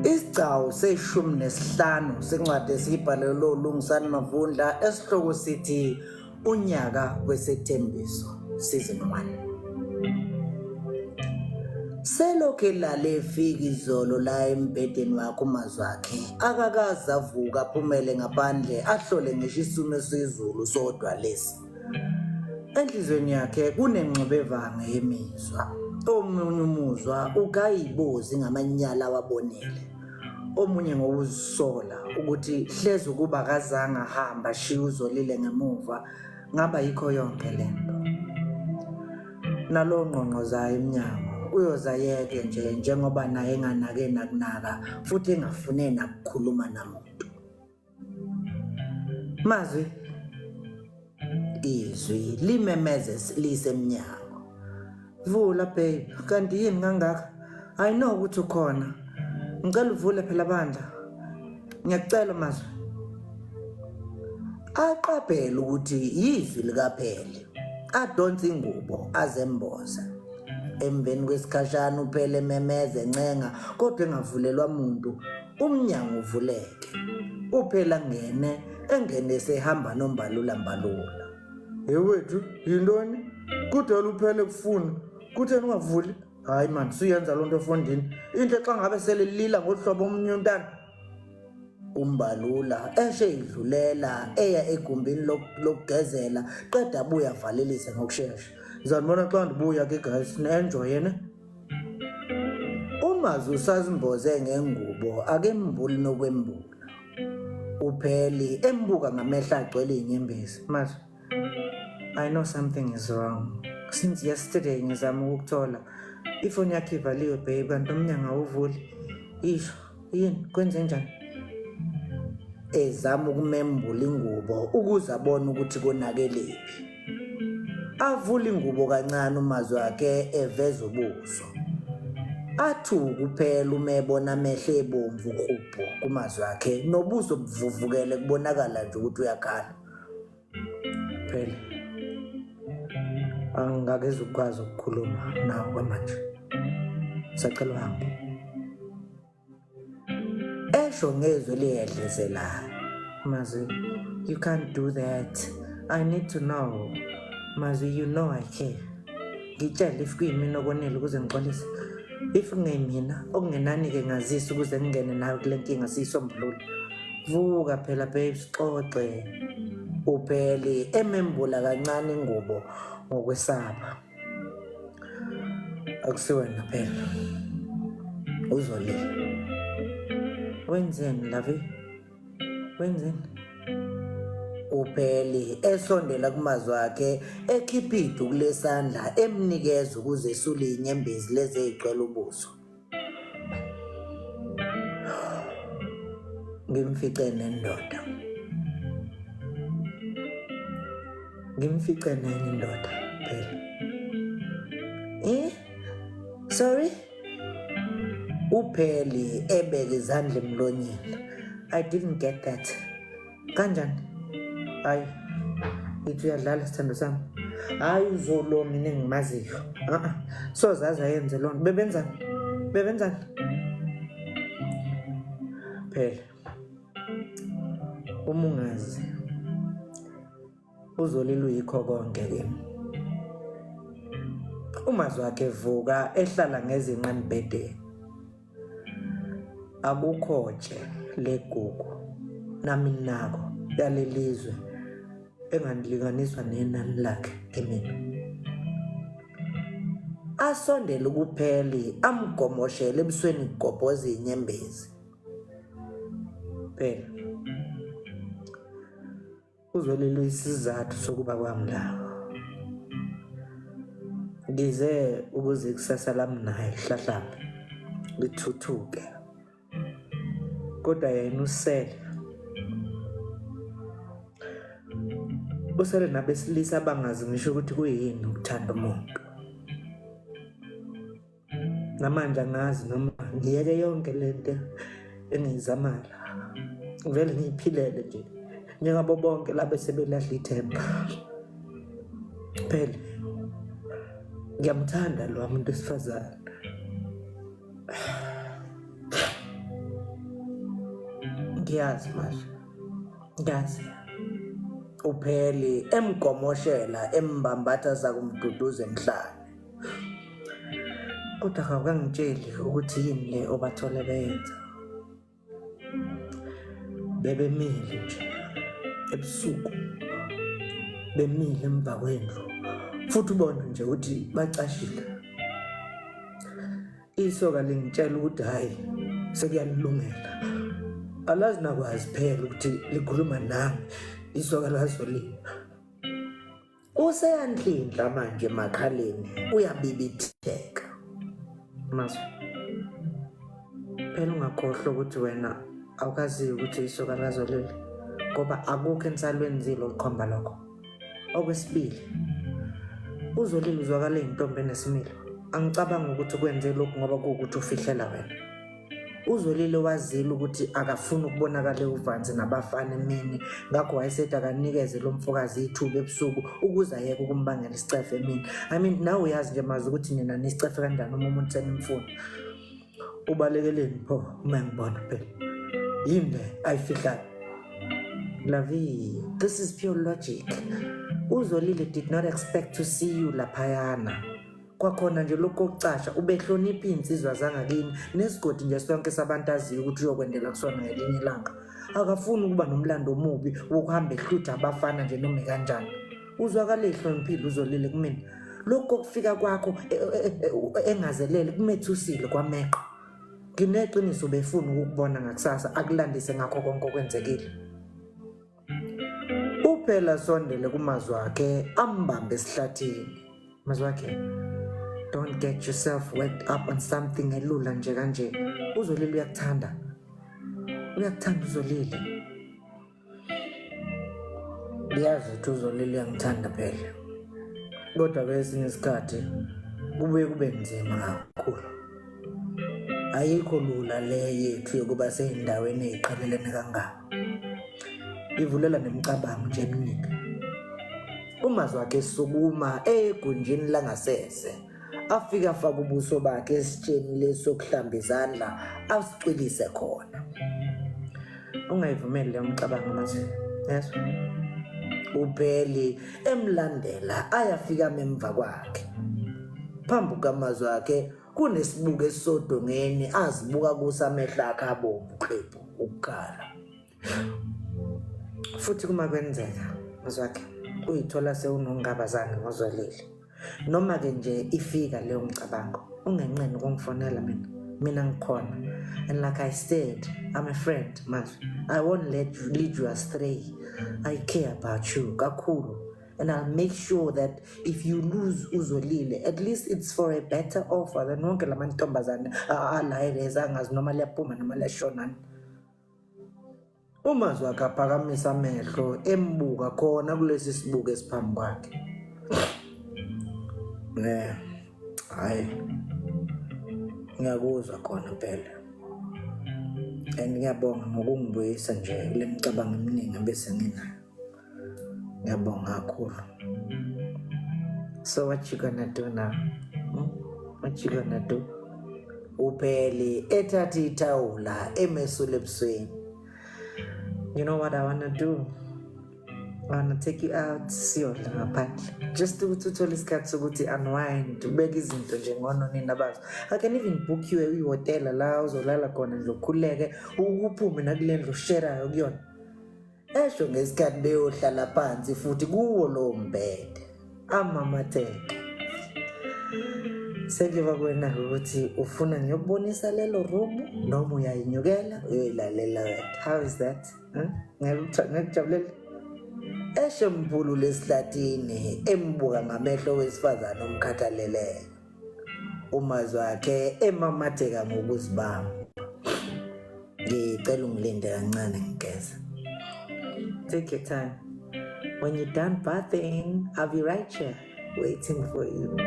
Isigcawu seshumi nesihlanu sencwadi esiyibhalelwe uLungisani Mavundla esihloko sithi Unyaka Wesethembiso Season 1. Selokhu elale efika izolo la embhedeni wakhe uMazwakhe akakaze avuke aphumele ngaphandle ahlole ngisho isimo sezulu sodwa lesi. Enhliziyweni yakhe kunengxubevange yemizwa. Omunye umuzwa ukayibozi ngamanyala awabonile. Omunye ngokuzisola ukuthi hleze ukuba akazange ahamba ashiye uZolile ngemuva ngaba yikho yonke le nto. Nalo ngqongqozayo emnyango uyoze ayeke nje njengoba naye enganake nakunaka futhi engafune nakukhuluma namuntu. Mazwi izwi limemeze lisemnyango. Vula babe, kanti yini kangaka? I know ukuthi ukhona. Ngicela uvule phela bandla. Ngiyakucela Mazwi. Aqaphele ukuthi yizwi likaPhele. Adonsa ingubo azemboza. Emveni kwesikhashana uPhele ememeza encenga kodwa engavulelwa muntu. Umnyango uvuleke. Uphela ngene engene esehamba noMbalula Mbalula. Yewethu yintoni? Kudala uphele kufuna. Kutheni ungavuli? Hayi man, suyenza loo nto efondini. Into xa ngabe sele lila ngolu hlobo omnye umntana. Umbalula eshe idlulela eya egumbini lokugezela qeda abuye avalelise ngokushesha. Ngizanibona xa ndibuya ke guys, ni-enjoye ne. Umazi usazimboze ngengubo akembuli nokwembula. Upheli embuka ngamehlo agcwele izinyembezi. Mazi, I know something is wrong. Since yesterday ngizama ukukuthola. Ifoni yakho ivaliwe babe kanti umnyango awuvuli. Isho, yini kwenze njani? Ezama ukumembula ingubo ukuze abone ukuthi konakelephi. Avule ingubo kancane umazwi wakhe eveza ubuso. Athuke kuphela uma ebona amehlo ebomvu rhubhu kumazwi akhe nobuso buvuvukele kubonakala nje ukuthi uyakhala. Phela angingakeze ukukwazi ukukhuluma nawe kwamanje. Sacela uhambe. Esho ngezwi eliyedlezelayo. Mazwi, you can't do that. I need to know. Mazwi, you know I care. Ngitshele if kuyimina okonile ukuze ngixolise. If kungeyimina, okungenani-ke ngazise ukuze ngingene nawe kule nkinga siyisombulule. Vuka phela babe sixoxe. Upheli emembula kancane ingubo ngokwesaba. Akusiwena phela. Uzolile. Wenzeni Lavi? Wenzeni? Upheli esondela kumazwi akhe ekhipha iduku lesandla emnikeza ukuze esule inyembezi lezi ezigcwele ubuso. Ngimfice nendoda. Ngimfice nenye indoda phela. Eh? Sorry? Upheli ebeke izandla emlonyeni. I didn't get that. Kanjani? Hayi. Ngithi uyadlala sithando sami. Hayi uzolo mina engimaziyo. Ah. Soze aze ayenze loo nto. Bebenzani? Bebenzani? Phela. Uma ungazi uzolile uyikho konke kimi. Umazwi wakhe evuka ehlala ngezinqa embhedeni. Akukho tshe legugu nami nako yalelizwe engandilinganiswa nenani lakhe kimina. Asondele ukupheli amgomoshele ebusweni kugobhoza izinyembezi. Phela Uzwelile isizathu sokuba kwami la. Ngize ukuze ikusasa lami naye lihlahlambe lithuthuke. Kodwa yena usele. Usele nabesilisa abangazi ngisho ukuthi kuyini ukuthanda umuntu. Namanje angazi noma ngiyeke yonke lento engiyizamayo la. Ngivele ngiyiphilele nje njengabo bonke laba sebelahla ithemba. Phela ngiyamthanda lo muntu wesifazane. Ngiyazi manje. Ngiyazi. Upheli emgomoshela embambatha sakumduduza emhlane. Kodwa awukangitsheli ukuthi yini le obathole beyenza. Bebemile nje ebusuku. Bemile emva kwendlu. Futhi ubona nje ukuthi bacashile. Isoka lingitshela ukuthi hhayi sekuyalilungela. Alazi nakwazi phela ukuthi likhuluma nami isoka laZolile. Useyanhlinhla manje emakhaleni uyabibitheka. Mazwi. Phela ungakhohlwa ukuthi wena awukaziyo ukuthi isoka laZolile ngoba akukho enisalwenzile olukhomba lokho. Okwesibili, uZolile uzwakala eyintombi enesimilo. Angicabangi ukuthi ukwenze lokhu ngoba kuwukuthi ufihlela wena. UZolile wazile ukuthi akafuni ukubonakala ewuvanzi nabafana emini, ngakho wayesethi akanikeze lo mfokazi ithuba ebusuku ukuze ayeke ukumbangela isicefe emini. I mean, nawe uyazi nje mazi ukuthi nina nisicefe kanjani uma umuntu senimfuna. Ubalekeleni pho uma ngibona phela. Yini le ayifihlayo? Lavi, this is pure logic. UZolile did not expect to see you laphayana. Kwakhona nje lokhu kokucasha ubehlonipha iy'nsizwa zangakini nesigodi nje sonke sabantu aziyo ukuthi uyokwendela kusona ngelinye ilanga. Akafuni ukuba nomlando omubi wokuhamba ehlutha abafana nje noma kanjani. Uzwakala ehloniphile uZolile kumina. Lokhu kokufika kwakho engazelele kumethusile kwameqa. Ngineqiniso befuna ukukubona ngakusasa akulandise ngakho konke okwenzekile. Uphela sondele kumazwi akhe ambambe esihlathini. Mazwakhe, don't get yourself worked up on something elula nje kanje. UZolile uyakuthanda. Uyakuthanda uZolile. Ngiyazi ukuthi uZolile uyangithanda phela. Kodwa kwesinye isikhathi kubuye kube nzima kakhulu. Ayikho lula le yethu yokuba seyindaweni eziqhelelene kangaka. Ivulela nemicabango nje eminingi. Umazwi wakhe esukuma egunjini langasese. Afike afake ubuso bakhe esitsheni lesi sokuhlamba izandla asicwilise khona. Ungayivumeli leyo mcabango Mazwi. Yezwa? Upheli emlandela ayafika emva kwakhe. Phambi kukamazwi akhe kunesibuko esisodongeni azibuka kuso amehlo akhe abomvu klebhu ukukhala. Futhi kuma kwenzeka Mazwakhe uyithola sewunongabazane ngoZolile. Noma ke nje ifika leyo mcabango ungenqeni ukungifonela mina. Mina ngikhona. And like I said, I'm a friend, Mazwi. I won't let you lead you astray. I care about you kakhulu. And I'll make sure that if you lose uZolile, at least it's for a better offer than wonke lamantombazane alayeleza angazi noma liyaphuma noma liyashonana. Umazwi akhe aphakamisa amehlo embuka khona kulesi sibuko esiphambi kwakhe. Hayi. Ngiyakuzwa khona phela. And ngiyabonga ngokungibuyisa nje kule micabango eminingi ebese nginayo. Ngiyabonga kakhulu. So what you gonna do now? Hmm? What you gonna do? Upheli ethatha ithawula emesula ebusweni. You know what I wanna do? I wanna take you out siyodla ngaphandle. Just ukuthi uthole isikhathi sokuthi unwind, ubeke izinto nje ngononina bazo. I can even book you ihhotela la uzolala khona nje ukhululeke, uphume nakule ndlu osherayo kuyona. Esho ngesikhathi beyohlala phansi futhi kuwo lowo mbhede. Amamatheke. Sekuyoba kuwena ukuthi ufuna ngiyokubonisa lelo room noma uyayinyukela uyoyilalela wena. How is that? Ngeke ujabulele? Esho mphulule esihlathini embuka ngamehlo wesifazane omkhathaleleyo. Umazwi akhe emamatheka ngokuzibamba. Ngicela ungilinde kancane ngigeza. Take your time. When you're done bathing, I'll be right here waiting for you.